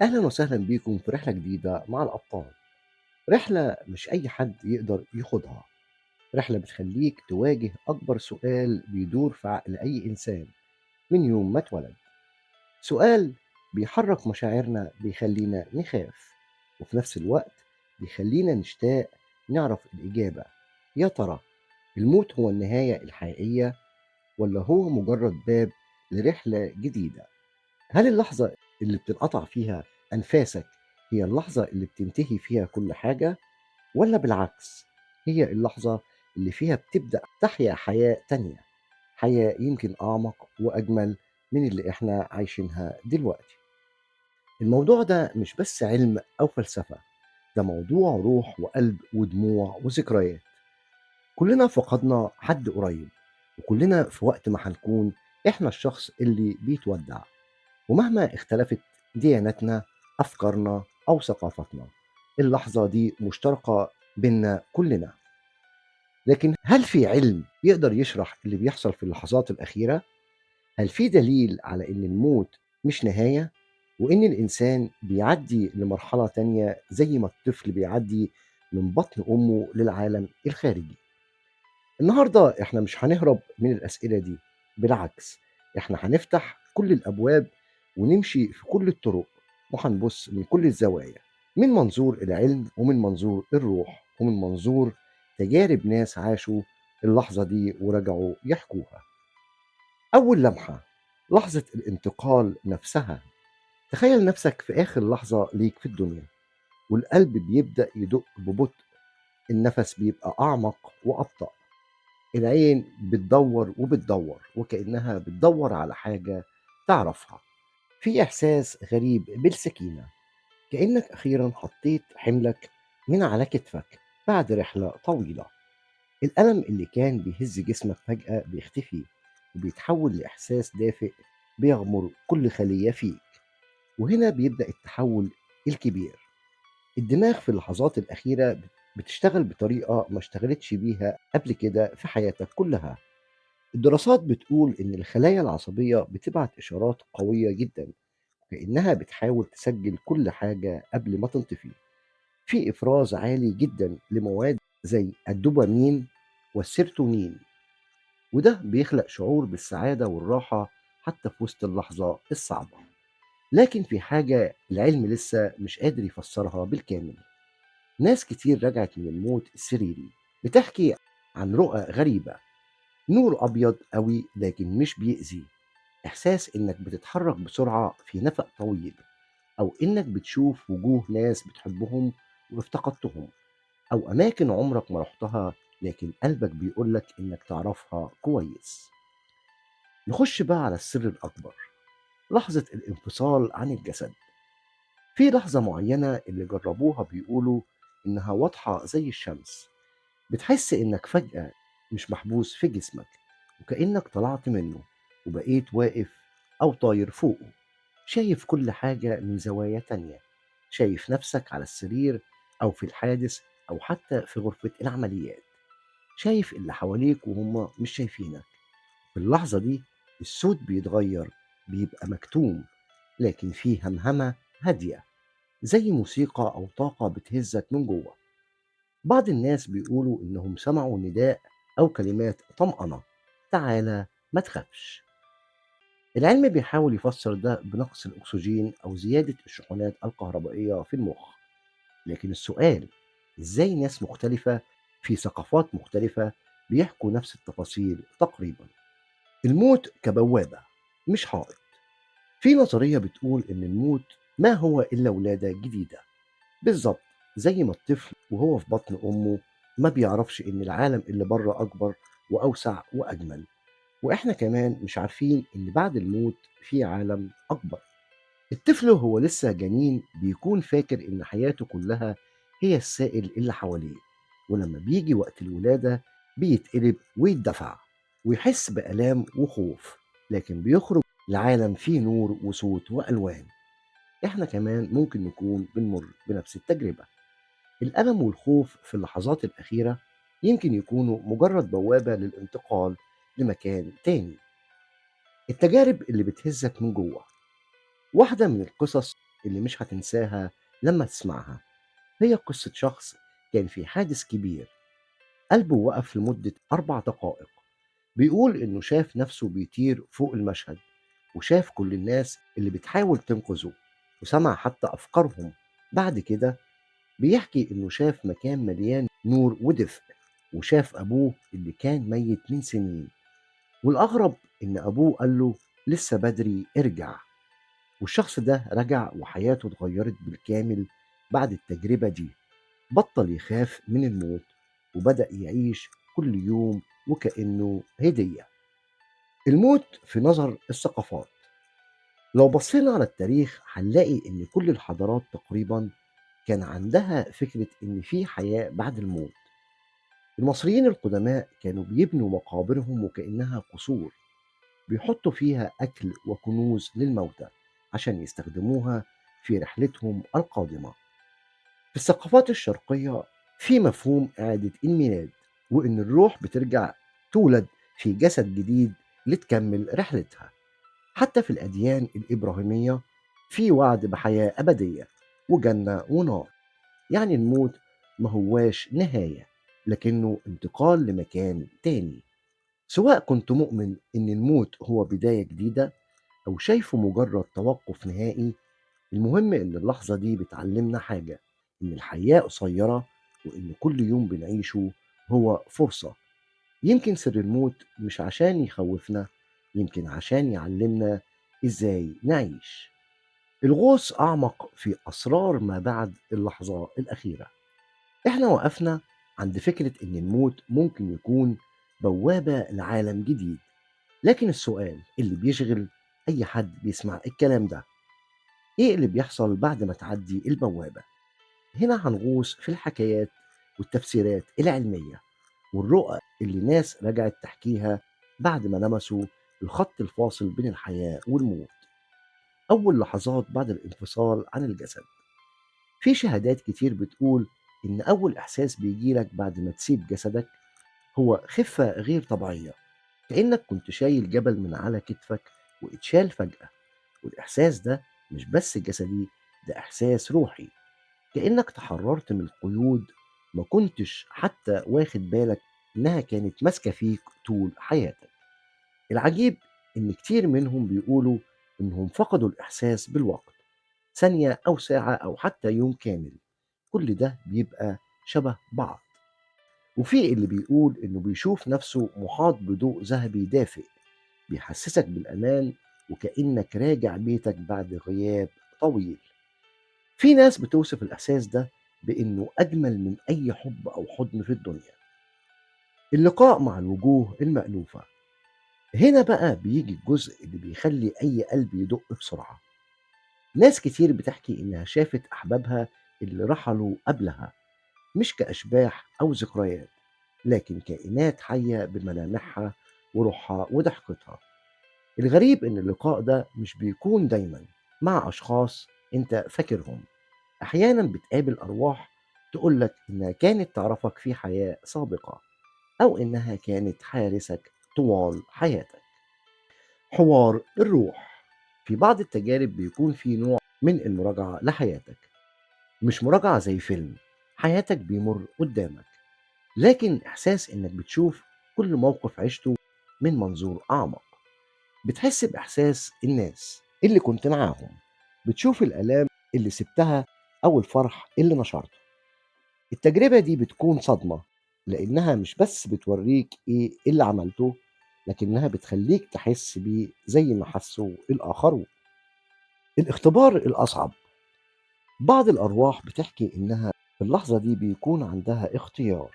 أهلا وسهلا بيكم في رحلة جديدة مع الأبطال. رحلة مش أي حد يقدر يخوضها، رحلة بتخليك تواجه أكبر سؤال بيدور في عقل أي إنسان من يوم ما اتولد، سؤال بيحرك مشاعرنا، بيخلينا نخاف، وفي نفس الوقت بيخلينا نشتاق نعرف الإجابة. يا ترى الموت هو النهاية الحقيقية ولا هو مجرد باب لرحلة جديدة؟ هل اللحظة اللي بتنقطع فيها أنفاسك هي اللحظة اللي بتنتهي فيها كل حاجة، ولا بالعكس هي اللحظة اللي فيها بتبدأ تحيا حياة تانية، حياة يمكن أعمق وأجمل من اللي إحنا عايشينها دلوقتي؟ الموضوع ده مش بس علم أو فلسفة، ده موضوع روح وقلب ودموع وذكريات. كلنا فقدنا حد قريب، وكلنا في وقت ما هنكون إحنا الشخص اللي بيتودع، ومهما اختلفت ديانتنا، أفكارنا أو ثقافتنا، اللحظة دي مشتركة بينا كلنا. لكن هل في علم يقدر يشرح اللي بيحصل في اللحظات الأخيرة؟ هل في دليل على إن الموت مش نهاية، وإن الإنسان بيعدي لمرحلة تانية زي ما الطفل بيعدي من بطن أمه للعالم الخارجي؟ النهاردة إحنا مش هنهرب من الأسئلة دي، بالعكس إحنا هنفتح كل الأبواب ونمشي في كل الطرق، وهنبص من كل الزوايا، من منظور العلم ومن منظور الروح ومن منظور تجارب ناس عاشوا اللحظة دي ورجعوا يحكوها. أول لمحة، لحظة الانتقال نفسها. تخيل نفسك في آخر لحظة ليك في الدنيا، والقلب بيبدأ يدق ببطء، النفس بيبقى أعمق وأبطأ، العين بتدور وبتدور وكأنها بتدور على حاجة تعرفها. في إحساس غريب بالسكينة، كأنك أخيرا حطيت حملك من على كتفك بعد رحلة طويلة. الألم اللي كان بيهز جسمك فجأة بيختفي وبيتحول لإحساس دافئ بيغمر كل خلية فيك. وهنا بيبدأ التحول الكبير. الدماغ في اللحظات الأخيرة بتشتغل بطريقة ما اشتغلتش بيها قبل كده في حياتك كلها. الدراسات بتقول إن الخلايا العصبية بتبعت إشارات قوية جدا، كأنها بتحاول تسجل كل حاجة قبل ما تنطفي. في إفراز عالي جدا لمواد زي الدوبامين والسيرتونين، وده بيخلق شعور بالسعادة والراحة حتى في وسط اللحظة الصعبة. لكن في حاجة العلم لسه مش قادر يفسرها بالكامل. ناس كتير رجعت من الموت السريري بتحكي عن رؤى غريبة، نور أبيض قوي لكن مش بيأذي، إحساس إنك بتتحرك بسرعة في نفق طويل، أو إنك بتشوف وجوه ناس بتحبهم وافتقدتهم، أو أماكن عمرك ما رحتها لكن قلبك بيقولك إنك تعرفها كويس. نخش بقى على السر الأكبر، لحظة الانفصال عن الجسد. في لحظة معينة اللي جربوها بيقولوا إنها واضحة زي الشمس، بتحس إنك فجأة مش محبوس في جسمك، وكأنك طلعت منه وبقيت واقف أو طاير فوقه، شايف كل حاجة من زوايا تانية، شايف نفسك على السرير أو في الحادث أو حتى في غرفة العمليات، شايف اللي حواليك وهم مش شايفينك. في اللحظة دي الصوت بيتغير، بيبقى مكتوم، لكن فيه همهمة هادية زي موسيقى أو طاقة بتهزك من جوه. بعض الناس بيقولوا إنهم سمعوا نداء أو كلمات طمأنة، تعالى ما تخافش. العلم بيحاول يفسر ده بنقص الأكسجين أو زيادة الشحنات الكهربائية في المخ، لكن السؤال إزاي ناس مختلفة في ثقافات مختلفة بيحكوا نفس التفاصيل تقريبا؟ الموت كبوابة مش حائط. في نظرية بتقول إن الموت ما هو إلا ولادة جديدة، بالظبط زي ما الطفل وهو في بطن أمه ما بيعرفش إن العالم اللي بره أكبر وأوسع وأجمل، وإحنا كمان مش عارفين إن بعد الموت في عالم أكبر. الطفل وهو لسه جنين بيكون فاكر إن حياته كلها هي السائل اللي حواليه، ولما بيجي وقت الولادة بيتقلب ويتدفع ويحس بآلام وخوف، لكن بيخرج لعالم فيه نور وصوت وألوان. إحنا كمان ممكن نكون بنمر بنفس التجربة. الألم والخوف في اللحظات الأخيرة يمكن يكونوا مجرد بوابة للانتقال لمكان تاني. التجارب اللي بتهزك من جوه. واحدة من القصص اللي مش هتنساها لما تسمعها. هي قصة شخص كان في حادث كبير، قلبه وقف لمدة 4 دقائق. بيقول إنه شاف نفسه بيطير فوق المشهد، وشاف كل الناس اللي بتحاول تنقذه، وسمع حتى أفكارهم. بعد كده بيحكي إنه شاف مكان مليان نور ودفء، وشاف أبوه اللي كان ميت من سنين. والأغرب إن أبوه قال له لسه بدري، ارجع. والشخص ده رجع وحياته اتغيرت بالكامل بعد التجربة دي. بطل يخاف من الموت وبدأ يعيش كل يوم وكأنه هدية. الموت في نظر الثقافات. لو بصينا على التاريخ هنلاقي إن كل الحضارات تقريبا كان عندها فكرة إن في حياة بعد الموت. المصريين القدماء كانوا بيبنوا مقابرهم وكأنها قصور، بيحطوا فيها أكل وكنوز للموتى عشان يستخدموها في رحلتهم القادمة. في الثقافات الشرقية في مفهوم إعادة الميلاد، وإن الروح بترجع تولد في جسد جديد لتكمل رحلتها. حتى في الأديان الإبراهيمية في وعد بحياة أبدية وجنة ونار. يعني الموت ما هواش نهاية، لكنه انتقال لمكان تاني. سواء كنت مؤمن إن الموت هو بداية جديدة أو شايفه مجرد توقف نهائي، المهم إن اللحظة دي بتعلمنا حاجة، إن الحياة قصيرة وإن كل يوم بنعيشه هو فرصة. يمكن سر الموت مش عشان يخوفنا، يمكن عشان يعلمنا إزاي نعيش. الغوص أعمق في أسرار ما بعد اللحظة الأخيرة. إحنا وقفنا عند فكرة إن الموت ممكن يكون بوابة لعالم جديد، لكن السؤال اللي بيشغل أي حد بيسمع الكلام ده، إيه اللي بيحصل بعد ما تعدي البوابة؟ هنا هنغوص في الحكايات والتفسيرات العلمية والرؤى اللي ناس رجعت تحكيها بعد ما لمسوا الخط الفاصل بين الحياة والموت. أول لحظات بعد الانفصال عن الجسد. في شهادات كتير بتقول إن أول إحساس بيجيلك بعد ما تسيب جسدك هو خفة غير طبيعية، كأنك كنت شايل جبل من على كتفك واتشال فجأة. والإحساس ده مش بس جسدي، ده إحساس روحي، كأنك تحررت من قيود ما كنتش حتى واخد بالك إنها كانت ماسكة فيك طول حياتك. العجيب إن كتير منهم بيقولوا إنهم فقدوا الإحساس بالوقت، ثانية أو ساعة أو حتى يوم كامل، كل ده بيبقى شبه بعض. وفي اللي بيقول إنه بيشوف نفسه محاط بضوء ذهبي دافئ بيحسسك بالأمان وكأنك راجع بيتك بعد غياب طويل. في ناس بتوصف الإحساس ده بإنه أجمل من أي حب أو حضن في الدنيا. اللقاء مع الوجوه المألوفة. هنا بقى بيجي الجزء اللي بيخلي أي قلب يدق بسرعة. ناس كتير بتحكي إنها شافت أحبابها اللي رحلوا قبلها، مش كأشباح أو ذكريات، لكن كائنات حية بملامحها وروحها وضحكتها. الغريب إن اللقاء ده مش بيكون دايما مع أشخاص أنت فاكرهم. أحيانا بتقابل أرواح تقولك إنها كانت تعرفك في حياة سابقة، أو إنها كانت حارسك طوال حياتك. حوار الروح. في بعض التجارب بيكون في نوع من المراجعة لحياتك، مش مراجعة زي فيلم حياتك بيمر قدامك، لكن إحساس إنك بتشوف كل موقف عشته من منظور أعمق. بتحس بإحساس الناس اللي كنت معاهم، بتشوف الآلام اللي سبتها أو الفرح اللي نشرته. التجربة دي بتكون صدمة، لأنها مش بس بتوريك إيه اللي عملته، لكنها بتخليك تحس بيه زي ما حسوا الآخرون. الاختبار الأصعب. بعض الأرواح بتحكي إنها في اللحظة دي بيكون عندها اختيار،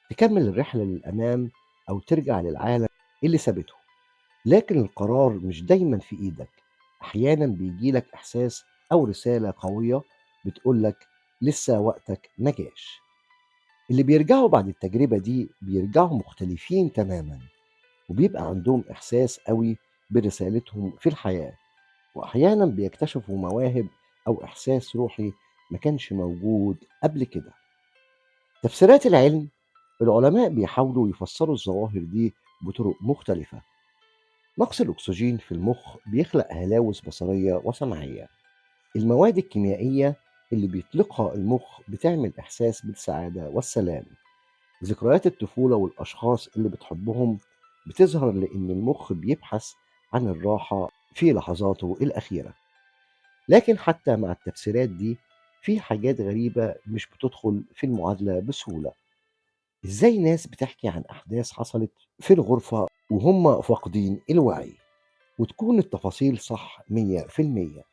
تكمل الرحلة للأمام أو ترجع للعالم اللي سابته. لكن القرار مش دايما في إيدك. أحيانا بيجيلك إحساس أو رسالة قوية بتقولك لسه وقتك ما جاش. اللي بيرجعوا بعد التجربة دي بيرجعوا مختلفين تماما، وبيبقى عندهم إحساس قوي برسالتهم في الحياة، وأحيانا بيكتشفوا مواهب أو إحساس روحي ما كانش موجود قبل كده. تفسيرات العلم. العلماء بيحاولوا يفسروا الظواهر دي بطرق مختلفة. نقص الأكسجين في المخ بيخلق هلاوس بصرية وسمعية. المواد الكيميائية اللي بيطلقها المخ بتعمل إحساس بالسعادة والسلام. ذكريات الطفولة والأشخاص اللي بتحبهم بتظهر لأن المخ بيبحث عن الراحة في لحظاته الأخيرة. لكن حتى مع التفسيرات دي في حاجات غريبة مش بتدخل في المعادلة بسهولة. إزاي ناس بتحكي عن أحداث حصلت في الغرفة وهم فاقدين الوعي وتكون التفاصيل صح 100%؟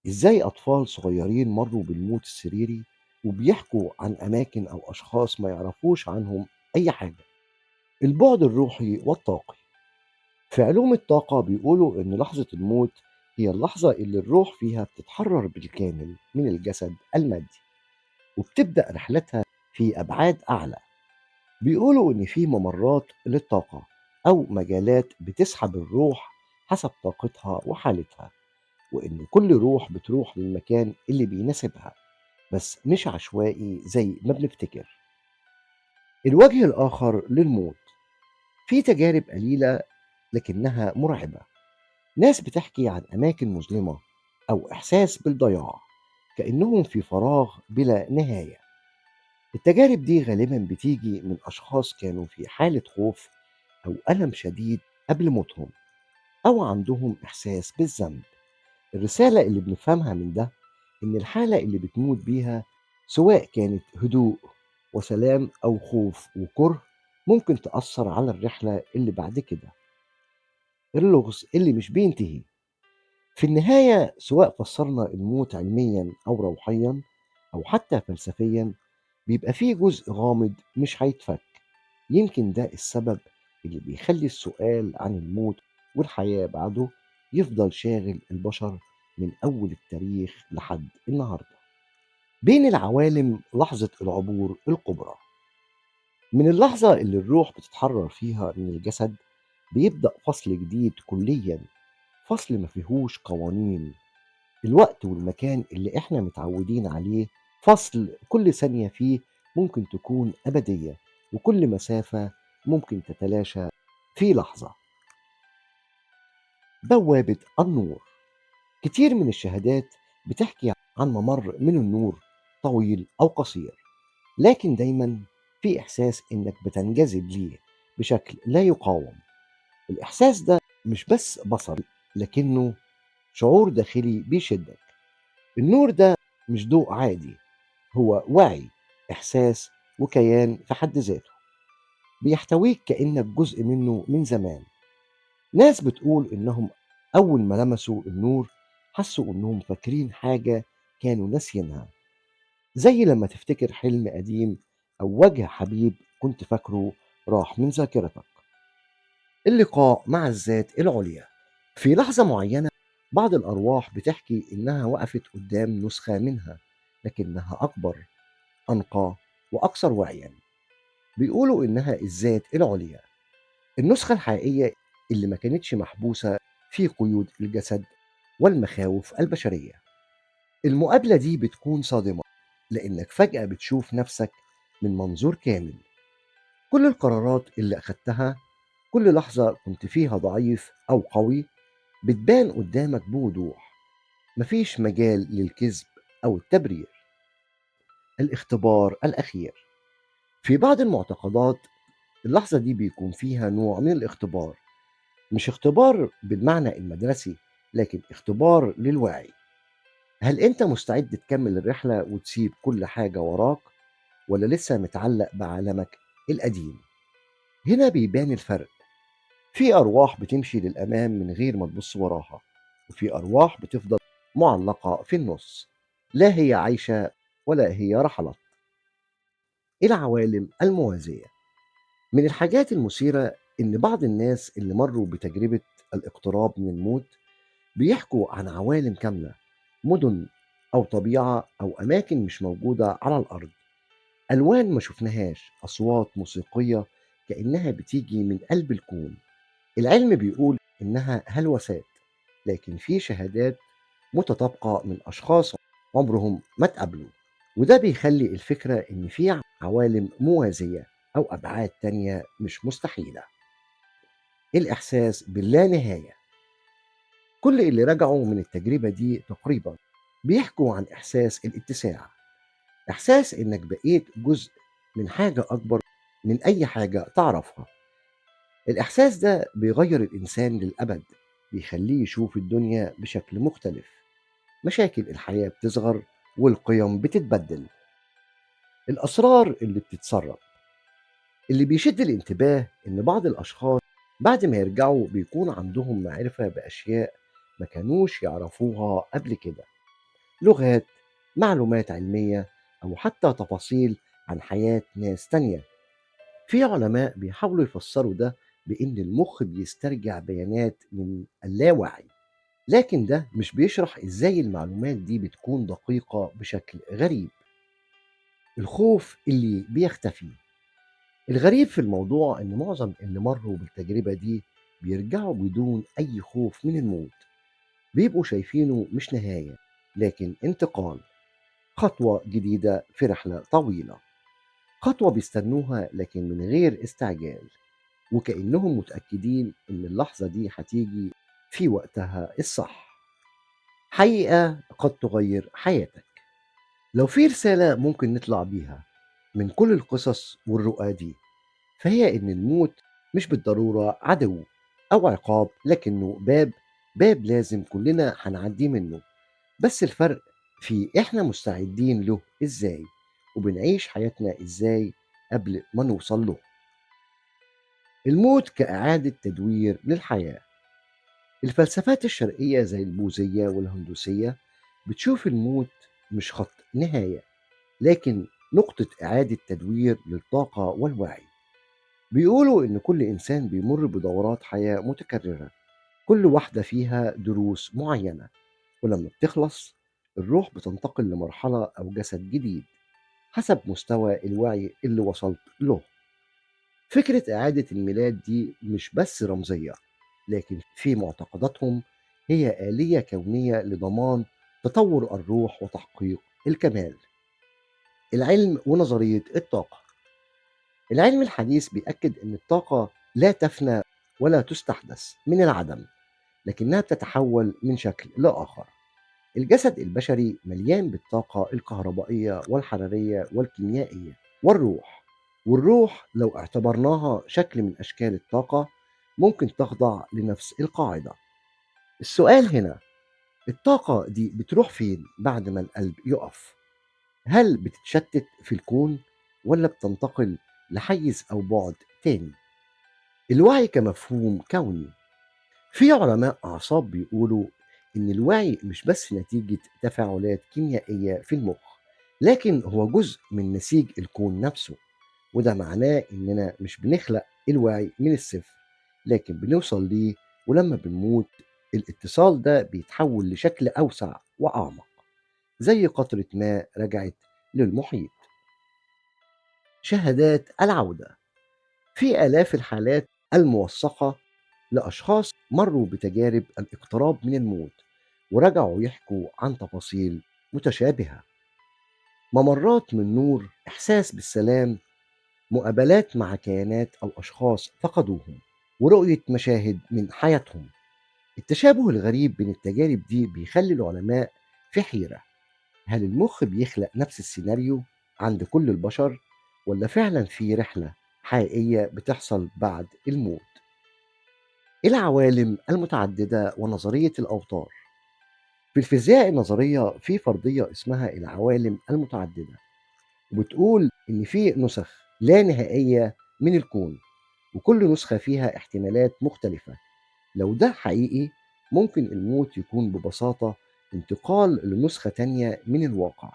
إزاي أطفال صغيرين مروا بالموت السريري وبيحكوا عن أماكن أو أشخاص ما يعرفوش عنهم أي حاجة؟ البعد الروحي والطاقي. في علوم الطاقة بيقولوا إن لحظة الموت هي اللحظة اللي الروح فيها بتتحرر بالكامل من الجسد المادي وبتبدأ رحلتها في أبعاد أعلى. بيقولوا إن في ممرات للطاقة أو مجالات بتسحب الروح حسب طاقتها وحالتها، وإن كل روح بتروح للمكان اللي بيناسبها، بس مش عشوائي زي ما بنفتكر. الوجه الآخر للموت. في تجارب قليلة لكنها مرعبة. ناس بتحكي عن أماكن مظلمة أو إحساس بالضياع كأنهم في فراغ بلا نهاية. التجارب دي غالبا بتيجي من أشخاص كانوا في حالة خوف أو ألم شديد قبل موتهم، أو عندهم إحساس بالذنب. الرسالة اللي بنفهمها من ده إن الحالة اللي بتموت بيها سواء كانت هدوء وسلام أو خوف وكره ممكن تأثر على الرحلة اللي بعد كده. اللغز اللي مش بينتهي. في النهاية سواء فسرنا الموت علميا أو روحيا أو حتى فلسفيا، بيبقى فيه جزء غامض مش هيتفك. يمكن ده السبب اللي بيخلي السؤال عن الموت والحياة بعده يفضل شاغل البشر من أول التاريخ لحد النهاردة. بين العوالم لحظة العبور الكبرى. من اللحظة اللي الروح بتتحرر فيها من الجسد بيبدأ فصل جديد كليا، فصل ما فيهوش قوانين الوقت والمكان اللي احنا متعودين عليه، فصل كل ثانية فيه ممكن تكون أبدية، وكل مسافة ممكن تتلاشى في لحظة. بوابة النور. كتير من الشهادات بتحكي عن ممر من النور طويل أو قصير، لكن دايما في إحساس إنك بتنجذب ليه بشكل لا يقاوم. الإحساس ده مش بس بصر، لكنه شعور داخلي بيشدك. النور ده مش ضوء عادي، هو وعي، إحساس، وكيان في حد ذاته، بيحتويك كأنك جزء منه من زمان. ناس بتقول إنهم أول ما لمسوا النور حسوا إنهم فاكرين حاجة كانوا ناسيينها، زي لما تفتكر حلم قديم أو وجه حبيب كنت فاكره راح من ذاكرتك. اللقاء مع الذات العليا. في لحظة معينة بعض الأرواح بتحكي إنها وقفت قدام نسخة منها، لكنها أكبر، أنقى، وأكثر وعيا. بيقولوا إنها الذات العليا، النسخة الحقيقية اللي ما كانتش محبوسة في قيود الجسد والمخاوف البشرية. المقابلة دي بتكون صادمة، لأنك فجأة بتشوف نفسك من منظور كامل. كل القرارات اللي أخدتها، كل لحظة كنت فيها ضعيف أو قوي، بتبان قدامك بوضوح. مفيش مجال للكذب أو التبرير. الاختبار الأخير. في بعض المعتقدات اللحظة دي بيكون فيها نوع من الاختبار، مش اختبار بالمعنى المدرسي، لكن اختبار للوعي. هل أنت مستعد تكمل الرحلة وتسيب كل حاجة وراك، ولا لسه متعلق بعالمك القديم؟ هنا بيبان الفرق. في أرواح بتمشي للأمام من غير ما تبص وراها، وفي أرواح بتفضل معلقة في النص، لا هي عايشة ولا هي رحلت. العوالم الموازية. من الحاجات المثيرة إن بعض الناس اللي مروا بتجربة الاقتراب من الموت بيحكوا عن عوالم كاملة، مدن أو طبيعة أو أماكن مش موجودة على الأرض، ألوان ما شفناهاش، أصوات موسيقية كأنها بتيجي من قلب الكون. العلم بيقول إنها هلوسات، لكن في شهادات متطابقة من أشخاص عمرهم ما تقابلوا، وده بيخلي الفكرة إن في عوالم موازية أو أبعاد تانية مش مستحيلة. الإحساس باللا نهاية. كل اللي رجعوا من التجربة دي تقريبا بيحكوا عن إحساس الاتساع، إحساس إنك بقيت جزء من حاجة أكبر من أي حاجة تعرفها. الإحساس ده بيغير الإنسان للأبد، بيخليه يشوف الدنيا بشكل مختلف، مشاكل الحياة بتصغر والقيم بتتبدل. الأسرار اللي بتتسرب. اللي بيشد الانتباه إن بعض الأشخاص بعد ما يرجعوا بيكون عندهم معرفة بأشياء ما كانوش يعرفوها قبل كده، لغات، معلومات علمية، أو حتى تفاصيل عن حياة ناس تانية. في علماء بيحاولوا يفسروا ده بإن المخ بيسترجع بيانات من اللاوعي، لكن ده مش بيشرح إزاي المعلومات دي بتكون دقيقة بشكل غريب. الخوف اللي بيختفي. الغريب في الموضوع إن معظم اللي مروا بالتجربة دي بيرجعوا بدون أي خوف من الموت، بيبقوا شايفينه مش نهاية لكن انتقال، خطوة جديدة في رحلة طويلة، خطوة بيستنوها لكن من غير استعجال، وكأنهم متأكدين إن اللحظة دي هتيجي في وقتها الصح. حقيقة قد تغير حياتك. لو في رسالة ممكن نطلع بيها من كل القصص والرؤى دي، فهي إن الموت مش بالضرورة عدو أو عقاب، لكنه باب، باب لازم كلنا هنعدي منه، بس الفرق في إحنا مستعدين له إزاي وبنعيش حياتنا إزاي قبل ما نوصل له. الموت كإعادة تدوير للحياة. الفلسفات الشرقية زي البوذية والهندوسية بتشوف الموت مش خط نهاية، لكن نقطة إعادة تدوير للطاقة والوعي. بيقولوا إن كل إنسان بيمر بدورات حياة متكررة، كل واحدة فيها دروس معينة، ولما بتخلص الروح بتنتقل لمرحلة أو جسد جديد حسب مستوى الوعي اللي وصلت له. فكرة إعادة الميلاد دي مش بس رمزية، لكن في معتقداتهم هي آلية كونية لضمان تطور الروح وتحقيق الكمال. العلم ونظرية الطاقة. العلم الحديث بيأكد أن الطاقة لا تفنى ولا تستحدث من العدم، لكنها بتتحول من شكل لآخر. الجسد البشري مليان بالطاقة الكهربائية والحرارية والكيميائية والروح، والروح لو اعتبرناها شكل من أشكال الطاقة ممكن تخضع لنفس القاعدة. السؤال هنا، الطاقة دي بتروح فين بعد ما القلب يقف؟ هل بتتشتت في الكون ولا بتنتقل لحيز أو بعد تاني؟ الوعي كمفهوم كوني. في علماء أعصاب بيقولوا إن الوعي مش بس نتيجة تفاعلات كيميائية في المخ، لكن هو جزء من نسيج الكون نفسه، وده معناه إننا مش بنخلق الوعي من الصفر، لكن بنوصل ليه، ولما بنموت الاتصال ده بيتحول لشكل أوسع وأعمق، زي قطرة ماء رجعت للمحيط. شهادات العودة. في آلاف الحالات الموثقة لأشخاص مروا بتجارب الاقتراب من الموت ورجعوا يحكوا عن تفاصيل متشابهة، ممرات من نور، إحساس بالسلام، مقابلات مع كيانات أو أشخاص فقدوهم، ورؤية مشاهد من حياتهم. التشابه الغريب بين التجارب دي بيخلي العلماء في حيرة، هل المخ بيخلق نفس السيناريو عند كل البشر، ولا فعلا في رحلة حقيقية بتحصل بعد الموت؟ العوالم المتعددة ونظرية الأوتار. في الفيزياء النظرية في فرضية اسمها العوالم المتعددة، وبتقول إن في نسخ لا نهائية من الكون، وكل نسخة فيها احتمالات مختلفة. لو ده حقيقي ممكن الموت يكون ببساطة انتقال لنسخة تانية من الواقع،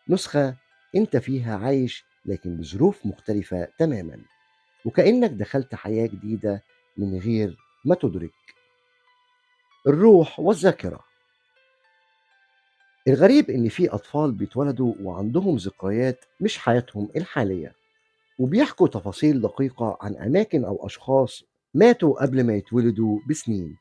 نسخة انت فيها عايش لكن بظروف مختلفة تماما، وكأنك دخلت حياة جديدة من غير ما تدرك. الروح والذاكرة. الغريب إن في أطفال بيتولدوا وعندهم ذكريات مش حياتهم الحالية، وبيحكوا تفاصيل دقيقة عن أماكن أو أشخاص ماتوا قبل ما يتولدوا بسنين.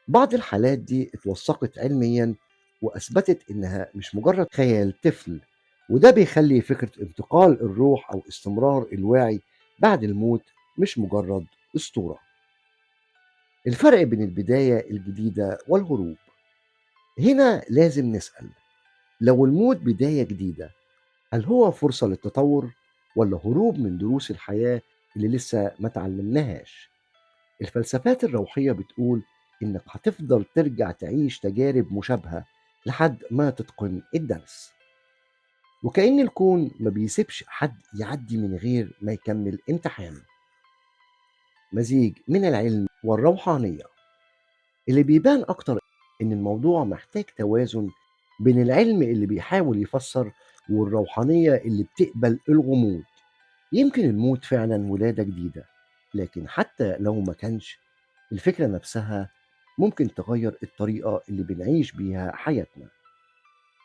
بعض الحالات دي اتوثقت علميا وأثبتت إنها مش مجرد خيال طفل، وده بيخلي فكرة انتقال الروح أو استمرار الوعي بعد الموت مش مجرد أسطورة. الفرق بين البداية الجديدة والهروب. هنا لازم نسأل، لو الموت بداية جديدة، هل هو فرصة للتطور ولا هروب من دروس الحياة اللي لسه ما تعلمناهاش؟ الفلسفات الروحية بتقول إنك هتفضل ترجع تعيش تجارب مشابهة لحد ما تتقن الدرس، وكأن الكون ما بيسيبش حد يعدي من غير ما يكمل امتحانه. مزيج من العلم والروحانية. اللي بيبان أكتر إن الموضوع محتاج توازن بين العلم اللي بيحاول يفسر والروحانية اللي بتقبل الغموض. يمكن الموت فعلا ولادة جديدة، لكن حتى لو ما كانش، الفكرة نفسها ممكن تغير الطريقة اللي بنعيش بيها حياتنا.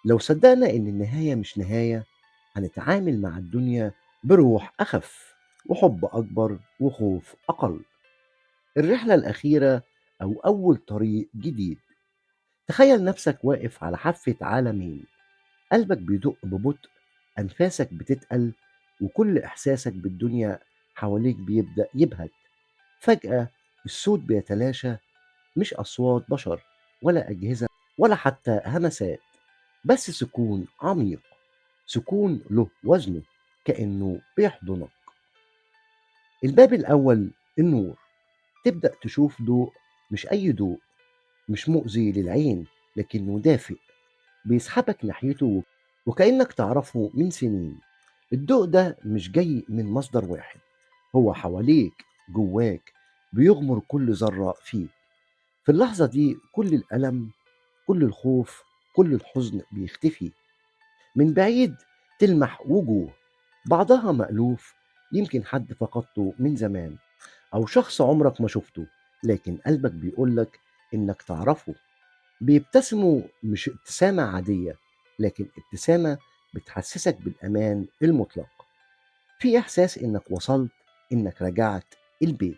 لو صدقنا إن النهاية مش نهاية، هنتعامل مع الدنيا بروح أخف وحب أكبر وخوف أقل. الرحلة الأخيرة أو أول طريق جديد. تخيل نفسك واقف على حافة عالمين، قلبك بيدق ببطء، أنفاسك بتتقل، وكل إحساسك بالدنيا حواليك بيبدأ يبهت. فجأة الصوت بيتلاشى، مش أصوات بشر ولا أجهزة ولا حتى همسات، بس سكون عميق، سكون له وزنه كأنه بيحضنك. الباب الأول النور. تبدأ تشوف ضوء، مش أي ضوء، مش مؤذي للعين لكنه دافئ، بيسحبك ناحيته وكأنك تعرفه من سنين. الضوء ده مش جاي من مصدر واحد، هو حواليك، جواك، بيغمر كل ذرة فيك. في اللحظة دي كل الألم، كل الخوف، كل الحزن بيختفي. من بعيد تلمح وجوه، بعضها مألوف، يمكن حد فقدته من زمان أو شخص عمرك ما شفته، لكن قلبك بيقولك إنك تعرفه. بيبتسموا، مش ابتسامة عادية، لكن ابتسامة بتحسسك بالأمان المطلق. في إحساس إنك وصلت، إنك رجعت البيت.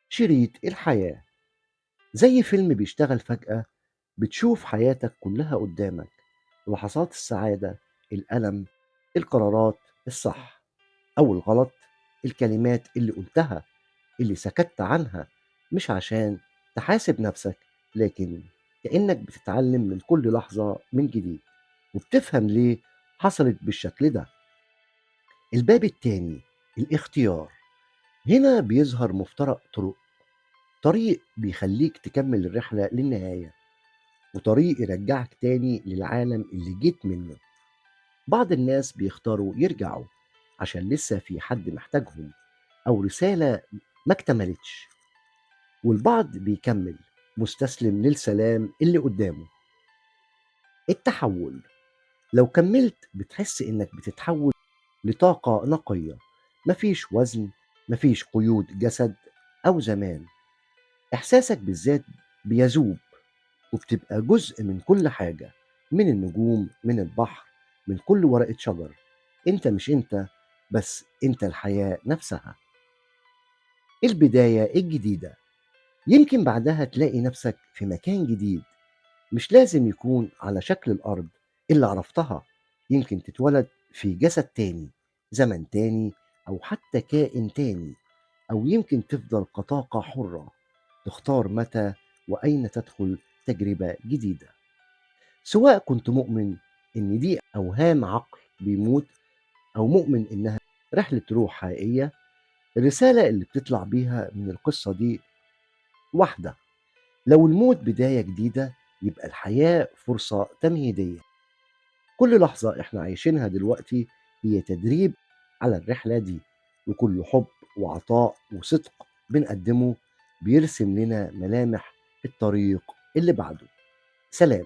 شريط الحياة زي فيلم بيشتغل فجأة، بتشوف حياتك كلها قدامك، لحظات السعادة، الألم، القرارات الصح أو الغلط، الكلمات اللي قلتها، اللي سكت عنها، مش عشان تحاسب نفسك، لكن كأنك بتتعلم من كل لحظة من جديد، وبتفهم ليه حصلت بالشكل ده. الباب التاني الاختيار. هنا بيظهر مفترق طرق، طريق بيخليك تكمل الرحلة للنهاية، وطريق يرجعك تاني للعالم اللي جيت منه. بعض الناس بيختاروا يرجعوا عشان لسه في حد محتاجهم أو رسالة ما اكتملتش، والبعض بيكمل مستسلم للسلام اللي قدامه. التحول. لو كملت بتحس إنك بتتحول لطاقة نقية، مفيش وزن، مفيش قيود جسد أو زمان. إحساسك بالذات بيذوب، وبتبقى جزء من كل حاجة، من النجوم، من البحر، من كل ورقة شجر. انت مش انت بس، انت الحياة نفسها. البداية الجديدة. يمكن بعدها تلاقي نفسك في مكان جديد، مش لازم يكون على شكل الأرض اللي عرفتها. يمكن تتولد في جسد تاني، زمن تاني، أو حتى كائن تاني، أو يمكن تفضل كطاقة حرة تختار متى وأين تدخل تجربة جديدة. سواء كنت مؤمن إن دي أوهام عقل بيموت، أو مؤمن إنها رحلة روح حقيقية، الرسالة اللي بتطلع بيها من القصة دي واحدة: لو الموت بداية جديدة، يبقى الحياة فرصة تمهيدية. كل لحظة احنا عايشينها دلوقتي هي تدريب على الرحلة دي، وكل حب وعطاء وصدق بنقدمه بيرسم لنا ملامح الطريق اللي بعده. سلام.